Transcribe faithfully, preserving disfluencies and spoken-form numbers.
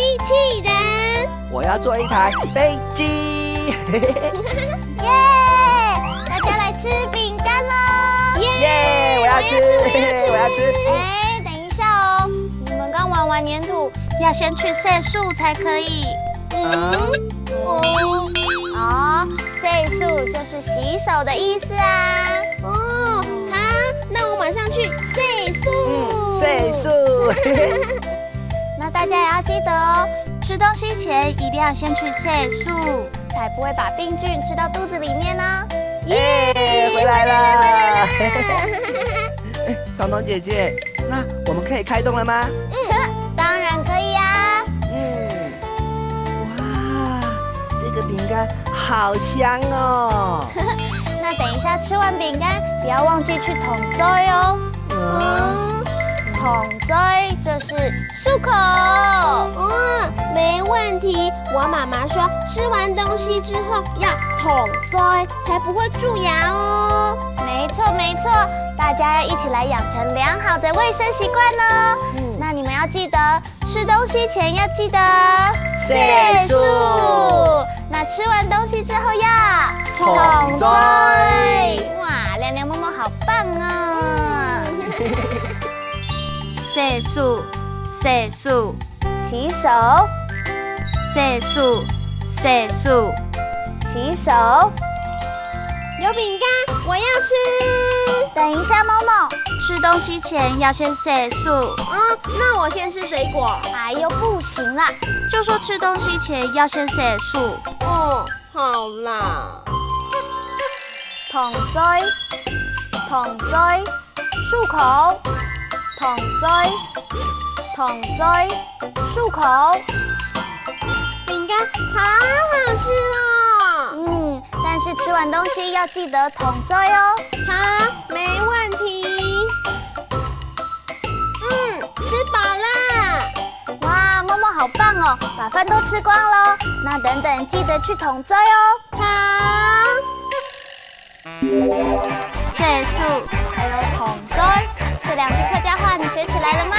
机器人。我要做一台飞机。耶！大家来吃饼干喽！耶！我要吃，我要吃，我要吃。哎，等一下哦，你们刚玩完粘土，要先去洗手才可以。嗯，哦，洗手就是洗手的意思啊。哦，好，那我马上去洗手。嗯，洗手。那大家也要记得哦，吃东西前一定要先去洗手，才不会把病菌吃到肚子里面呢。耶，回来了。哎，彤彤姐姐，那我们可以开动了吗？嗯，当然可以啊。嗯，哇，这个饼干好香哦。那等一下吃完饼干，不要忘记去捅嘴哦。嗯，捅嘴就是漱口。嗯，没问题。我妈妈说，吃完东西之后要捅嘴，才不会蛀牙哦。没错没错，大家要一起来养成良好的卫生习惯哦。嗯，那你们要记得，吃东西前要记得洗手。那吃完东西之后要捅嘴。哇，亮亮默默好棒哦！洗手，洗手，洗手，洗手，洗手，洗手。有饼干，我要吃。等一下，默默，吃东西前要先洗手。嗯，那我先吃水果。哎呦，不行啦，就说吃东西前要先洗手。哦，好啦。捅嘴，捅嘴，漱口，捅嘴，捅嘴，漱口。饼干好好吃哦。嗯，但是吃完东西要记得捅嘴哦。好，没问题。嗯，吃饱啦。哇，默默好棒哦，把饭都吃光了。那等等记得去捅嘴哦。好。洗手，还有捅嘴，这两句客家话你学起来了吗？